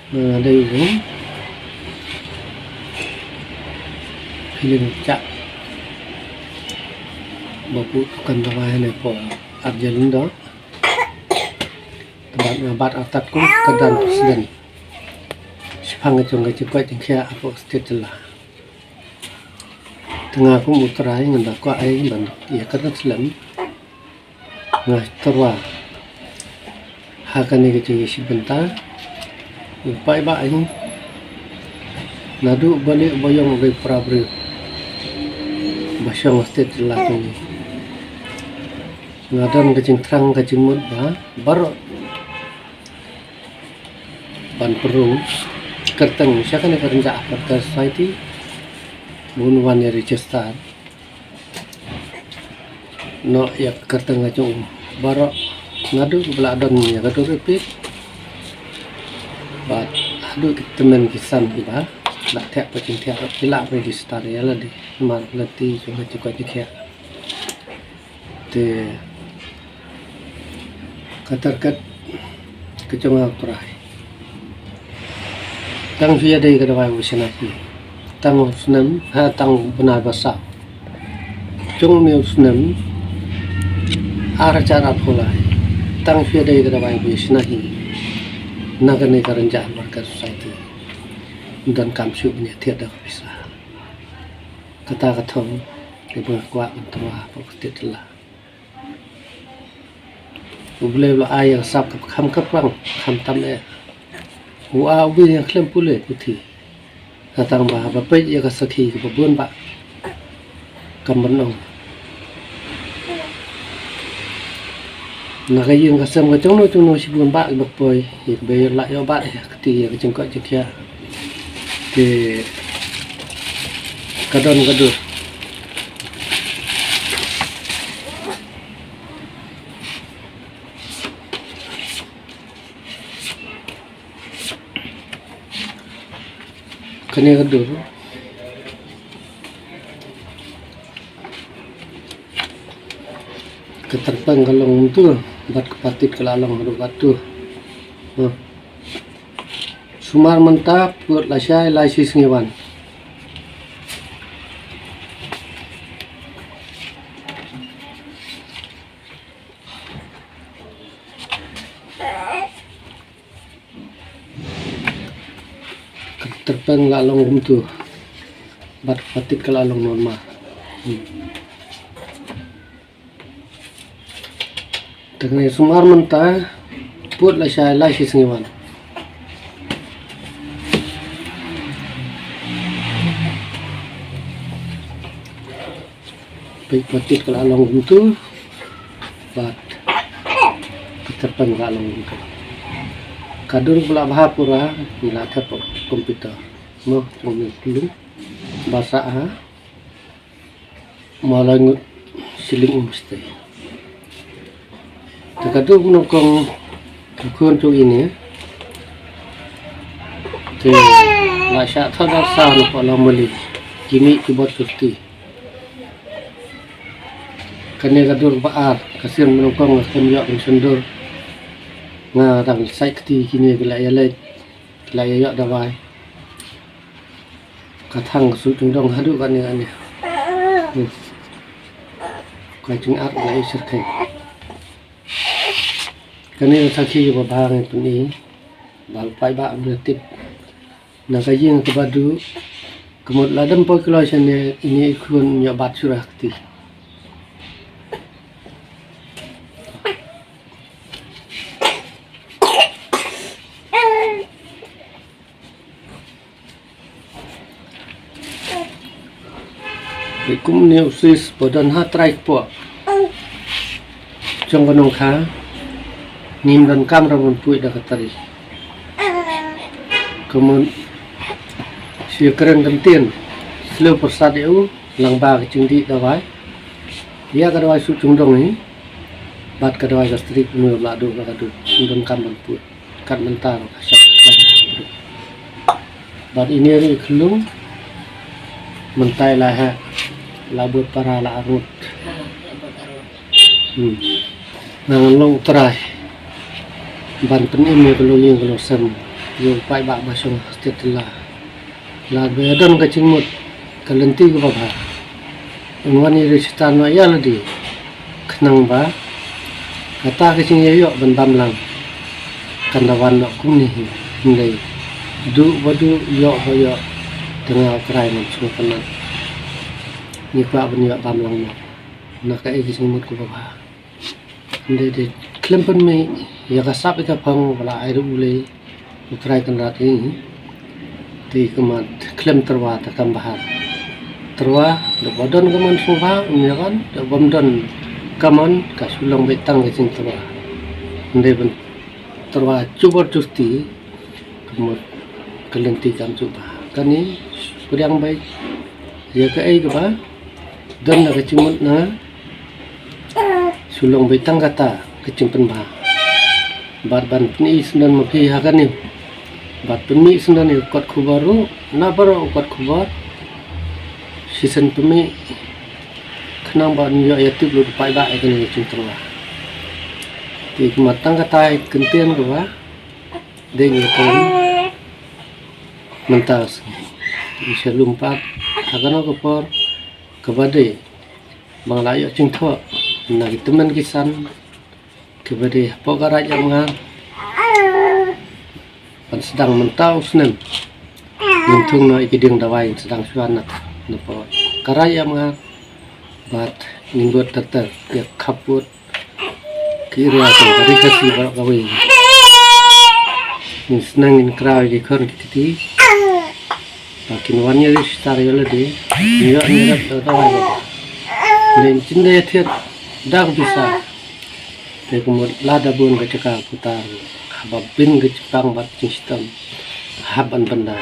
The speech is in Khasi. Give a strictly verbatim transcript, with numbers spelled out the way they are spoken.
Nga dei u Philin Chak, ba buh dukan dawai ne po Arjalindo. Te bad nga bat artat kum kyrdan president shaphang ka jong ka jingkoit jingkhiah hapoh state jylla. Te nga kum u trai ngan da kwah ai ban ïa kyrdan slem. Nga tyrwa ha kane ka jingïashim bynta. U paidbah hi naduh ba lieh ba ïong, u dei para briew ba shong ha state jylla jong ngi. Nga don ka jingthrang ka jingmut ba baroh ban pynrung kyrteng sha kane ka Rynjah Workers' Society, ba un wan ïa register noh ïa ka kyrteng ka jong u baroh, naduh ba la don ïa ka dur repeat bad haduh ki tymmen ki san kiba la thiah bad jingthiah, ki lah register ïa lade namar ka lynti jong ka jingkoit jingkhiah. Te ka target ka jong nga u trai, tang shu ïadei ka dawai ba shna hi, tang u snem, ha, tang u bnai ba saw jong une u snem ar hajar arphew lai, tang shu ïadei ka dawai ba shna hi na kane ka Rynjah Workers' Society, ym donkam shuh ban ïathied da ka pisa. Kata ka thong kaba nga kwah ban tyrwa hapoh ka state jylla. U Blei u la ai ïa ka sap kaba kham kyrpang, kham tam eh. U ai u bun ïa khlem pule puthi. Kata tang ba haba peit ïa ka sakhi kaba bun bah, kam ban ong na ka ïing ka sem ka jong no jong no shibun bah kiba poi ïa kaba ïoh lah ïoh bat ïa kata ïa ka jingkoit jingkhiah. Te ka don ka dur. Kane ka dur ka tyrpeng ka long kumtu bad ka patit ka la long haduh katto. Huh. Sumar mynta pud lashai lai shi sngi wan. Ka tyrpeng la long kumtu bad ka patit ka la long normal. Hmm. Te kane sumar mynta pud lashai lai shi sngi wan. Peit patit ka la long kumtu bad ka tyrpeng ka la long kumtu. Ka dur ba la bha pura ngi la thep computer. Mo, mo ni pulung. Ba sah ha Mawlai ngut shilling um stay. Te ka dur ba nyngkong ka khun jong ine te la shah thadar sa na pala mali ki mih ki bot kurti. Kane ka dur ba ar ka sien ba nyngkong ka khun ïoh ban sendor. Nga dang sai kti kine ki la ïa leit ki la ïa ïoh dawai. Ka thang ka suk jingdong haduh kane kane. Hmm. Ka jingat la i syrkhei. Kane ka sakhi ba bha ngi pyni ba u paidbah u la tip. Na ka ïing kaba duh ka mut la dam poi kloi shane ine i khun ïoh bat shuh ha kti. Te kumne u sis ba don ha trai kpoh jong ka nongkha ngim donkam ra ban pui da ka tari. Ka mut shu kren ka ktien sliew pyrsad ïa u lyngba ka jingdih dawai. Ïa ka dawai suk jingdong hi bad ka dawai gastric une u la duh la ka duh, ngim donkam ban pui. Kat mynta ruh ka shah ka khlaiñ. Bad ine ruh i khyllung mynta i la heh, la bud para la arngut. Hmm. Nga ngan long u trai ban pynim ïa ka longïing ka longsem ïa u paidbah ba shong ha state Tylla. Lada ba ïadon ka jingmut ka lynti kaba bha, un wan ïa register noh ïa lade, khnang ba kata ka jingïaïoh ban bam lang kan da wan noh kumne hi. Hynrei duh ba duh, ïoh ba ïoh, tang U Trai un sngewtynnat. Ngi kwah ban ïoh bam lang noh na kaei ka jingmut kaba bha. Hynrei dei khlem pynmih ïa ka sap ïa ka phong ba la ai ruh U Blei, U Trai Kynrad ïa ngi. Te ka mat khlem tyrwa te kam bha. Tyrwa, da ba don ka mon sngewbha un ïa wan, da bym don ka mon, ka shu long beit tang ka jingtyrwa. Hynrei ban tyrwa jubor justi, ka mut ka lynti kam shu bha. Kane pdiang beit ïa kaei kaba don na ka jingmut na nga, shu long beit tang kata ka jingpynbha. Bad ban pyni syndon ma phi ha kane, bad pynmih syndon ïa ka kot khubor ruh, na baroh ka kot khubor, shisien pynmih, khnang ba un ïoh ïa tip lut u paidbah ïa kane ka jingtyrwa. Te ka mat tang kata ka ktien kaba dei ngi ka mynta u sngi. Ngi sha lum pat ha kano ka por kaba dei ba nga la ïoh jingthoh na ki tymmen ki san kiba dei hapoh ka Raid Amngar ban sdang mynta u snem. Ngin thung noh ïa ki dieng dawai, ngin sdang shuwa na, napoh ka Raid Amngar. Bad ngin bud ter ter ïa ka khappud ki area jong ka Ri Khasi baroh kawei. Ngin sneng, ngin kraw ïa ki khun ki kti ba kin wan ïa register ïa lade, ngin ïoh, ngin ïoh da dawai. Ngin jin da ïa thied da ka pisa. Te ka mut lada bun ka jaka putar, haba bin ka jingpang bad jingshitom, hap ban pyndam.